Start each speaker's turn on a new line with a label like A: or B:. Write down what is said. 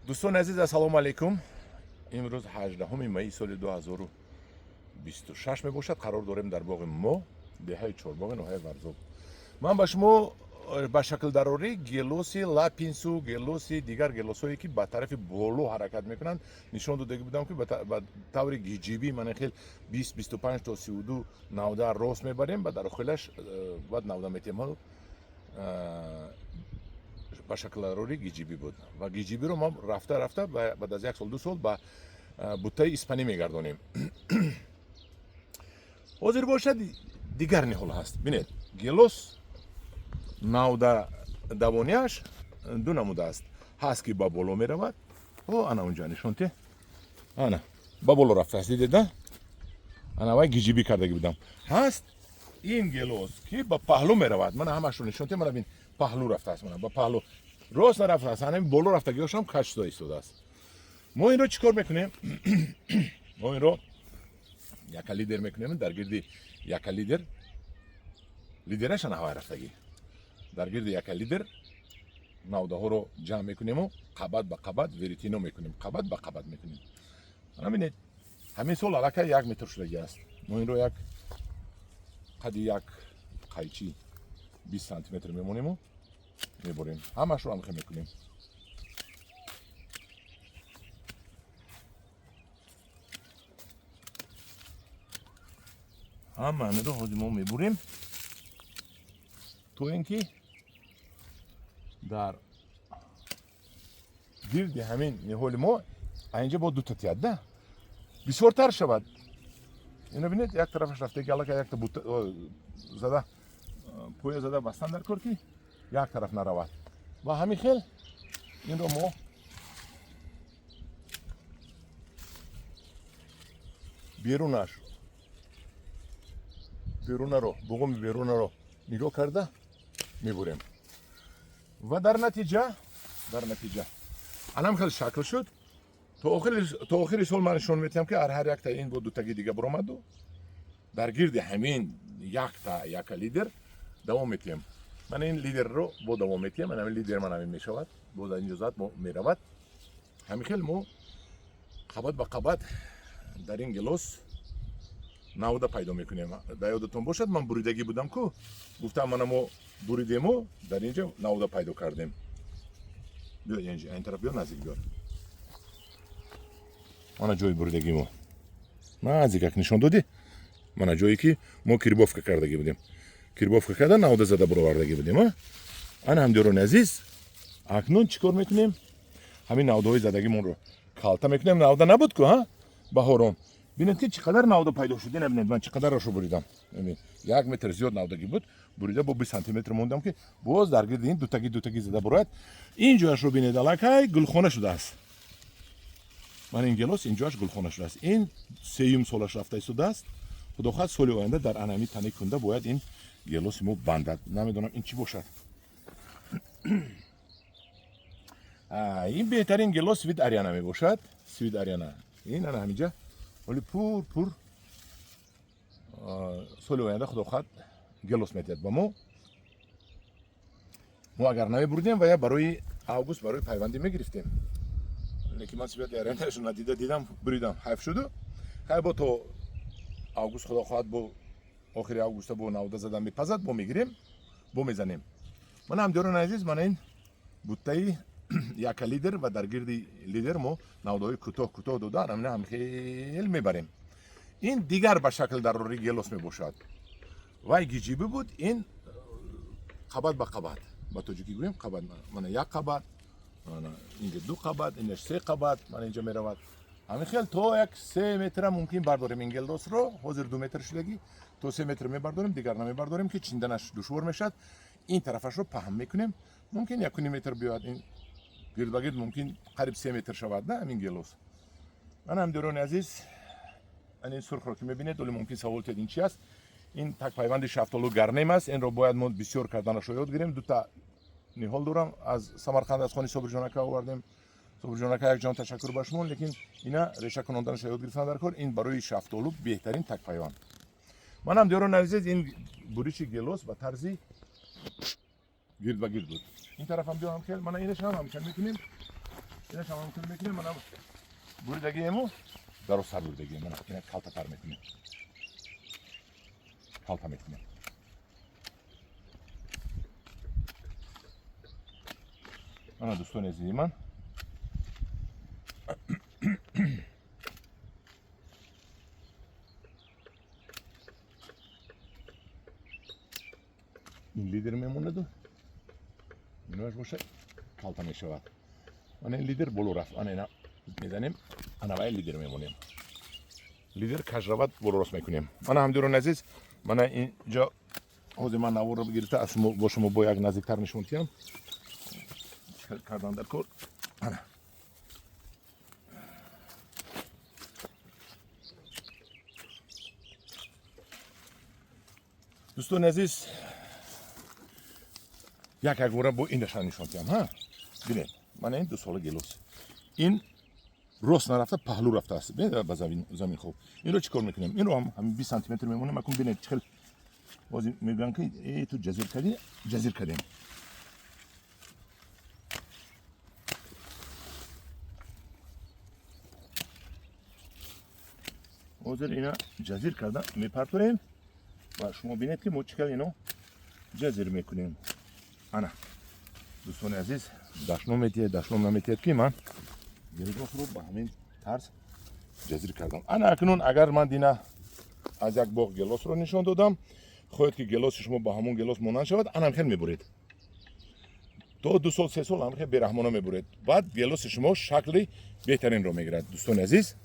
A: Дӯстони азиз, ассалому алайкум. Имрӯз 18 майи соли 2026 мебошад. Қарор дорем дар боғи мо, деҳаи Чорбоғи, ноҳияи Варзоб. Ман ба шумо ба шаклдарорӣ гелоси лапинсу гелоси дигар гелосҳое, ки ба тарафи боло ҳаракат мекунанд, нишон додагӣ будам, ки ба таври гиҷибӣ мана хел 20, 25 то 32 навда рост мебарем ва дар охираш баъд навда метем. Ба шаклдарорӣ гиҷибӣ буд ва гиҷибиро мо рафта рафта баъд аз як сол, 2 сол ба буттаи испанӣ мегардонем. Ҳозир бошад, дигар ниҳол ҳаст. Бинед, гелос навда давонияш ду намуда аст. Ҳаст, ки ба боло меравад. О, ана унҷа нишон те, ана ба боло рафтааст, дидед? Ана вай гиҷибӣ кардагӣ будам. Ҳаст ин гелос, ки ба паҳлӯ меравад. Мана ҳамашро нишон те, мана бин, паҳлӯ рафтааст, мана ба паҳлӯ рост нарафтааст, ана боло рафтагиҳошам кач шуда истодааст. Мо инро чӣ кор мекунем? Мо инро яка лидер мекунем. Дар гирди яка лидер, лидераш ана ҳавай рафтагӣ, дар гирди яка лидер навдаҳоро ҷамъ мекунему қабат ба қабат веретено мекунем, қабат ба қабат мекунем. Ана бинед, ҳамин сол аллакай 1 метр шудагӣ аст. Мо инро як қади як қайчи, 20 сантиметр мемонему мебурем. Ҳамашро ҳамхел мекунем. Ҳама ҳаминро ҳозир мо мебурем, то ин ки дар гирди ҳамин ниҳоли мо инҷа бо дута тиядда бисёртар шавад. Ино бинед, як тарафаш рафтаги, аллакай якта бута зада, поя зада бастан дар кор, ки як тараф наравад. Ва ҳамин хел инро мо берунаш, берунаро, буғуми берунаро нигоҳ карда мебурем ва дар натиҷа анам хел шакл шуд. То охири сол ман нишон метиҳам, ки ҳар якта ин бо дутаги дига буромаду дар гирди ҳамин якта яка лидер давом метиҳем. Ман ин лидерро бо давом метиҳем. Ман ҳамин лидер, ман ҳамин мешавад, боз аз инҷо зад меравад. Ҳамин хел мо қабат ба қабат дар ин гелос навда пайдо мекунем. Дар ёдатон бошад, ман буридагӣ будам ку, гуфтам, мана мо буридему дар инҷа навда пайдо кардем. Биё инҷа, ин тараф биё, наздик биёр. Мана ҷои буридагӣ мо, наздикак нишон додӣ. Мана ҷое, ки мо кирбовка кардагӣ будем, кирбовка карда, навда зада буровардагӣ будем. Ана, ҳамдиёрони азиз, акнун чӣ кор мекунем? Ҳамин навдаҳои задагимонро калта мекунем. Навда набуд ку, ҳа, баҳорон. Бинед, ки чӣ қадар навда пайдо шуд. Ина бинед, ман чӣ қадарашо буридам. 1 метр зиёд навдагӣ буд, бурида бо 20 сантиметр мондам, ки боз дар гирди ин дутагӣ дутагӣ зада бурояд. Ин ҷояшро бинед, аллакай гулхона шудааст. Ман ин гелос ин ҷояш гулхона шудааст. Ин сеюм солаш рафта истодааст. Худо хоҳад, соли оянда дар анами тани кунда бояд ин гелоси мо бандад. Намедонам, ин чӣ бошад. Ин беҳтарин гелос Свит Ариана мебошад. Свит Ариана ин ана ҳаминҷа вале пур пур соли оянда, худо хоҳад, гелос метиҳад ба мо. Мо агар намебурдем ва я барои август, барои пайвандӣ мегирифтем, лекин ман Свит Арианаашо надида дидам, буридам, ҳайф шуду. Хай, бо то август, худо хоҳад, бо охири августа бо навда зада мепазад, бо мегирем, бо мезанем. Мана, ҳамдиёрони азиз, мана ин буттаи яка лидер ва дар гирди лидер мо навдаҳои кӯтоҳ кӯтоҳ дода, анамина ҳам хел мебарем. Ин дигар ба шакл дарори гелос мебошад. Вай гиҷибӣ буд, ин қабат ба қабат, ба тоҷикӣ гӯем, қабат. Мана як қабат, инҷа ду қабат, инаш се қабат, мана инҷа меравад. Ҳамин хел то як 3 метра мумкин бардорем ин гелосро. Ҳозир 2 метр шудагӣ, то 3 метр мебардорем, дигар намебардорем, ки чинданаш душвор мешавад. Ин тарафашро паҳн мекунем, мумкин 1,5 метр биёяд. Ин гирд ба гирд мумкин қариб 3 метр шавад на ҳамин гелос. Мана, ҳамдиёрони азиз, ан ин сурхро ки мебинед, оле мумкин савол тиҳед, ин чи аст? Ин такпайванди шафтолу гарнем аст. Инро бояд мо бисёр карданашро ёд гирем. Дута ниҳол дорам, аз Самарқанд, аз хони Собирҷон ака овардем. Собирҷон ака, якҷон ташаккур ба шумо. Лекин ина реша кунонданашро ёд гирифтан дар кор. Ин барои шафтолу беҳтарин такпайванд. Ман, ҳамдиёрони азиз, ин буриши гелос ба тарзи гирд ба гирд буд. Ин тарафам биё, ҳам хел, мана инаш ҳам ҳамчан мекунем. Ина шамам кун мекунем, мана буридагиему дарозтар буридагием. Мана ина калтатар мекунем. Калта мекунем. Мана, дӯстони азизи ман, ин лидер мемонаду иноаш боша калта мешавад. Мана, ин лидер боло рафт. Ана, ина мезанем, ана вай лидер мемонем. Лидер каж равад, боло рост мекунем. Мана, ҳамдиёрони азиз, мана инҷо ҳозир ман наворро гирифта аз шумо бо шумо бо як наздиктар нишон диҳам кардан дар кор. Ана, дӯстони азиз, як як бора бо инаша нишон диҳам. Ҳа, бинед, мана ин 2 сола гелос, ин рост нарафта, паҳлӯ рафтааст, бинед, ба замин. Хуб, инро чӣ кор мекунем? Инро ҳам ҳамин 20 сантиметр мемонем. Акун бинед, чӣ хел бози мегӯям, ки э, ту ҷазир кардӣ. Ҷазир кардем. Ҳозир ина ҷазир карда мепартоем ва шумо бинед, ки мо чӣ хел ино ҷазир мекунем. Ана, дӯстони азиз, дашном метиҳед, дашном наметиҳед, ки ман гелосро ба ҳамин тарз ҷазир кардам. Ана, акнун агар ман дина аз як боғ гелосро нишон додам, хоҳед, ки гелоси шумо ба ҳамон гелос монанд шавад, анам хел мебуред. То 2 сол, 3 сол ҳам хел бераҳмона мебуред, баъд гелоси шумо шакли беҳтаринро мегирад, дӯстони азиз.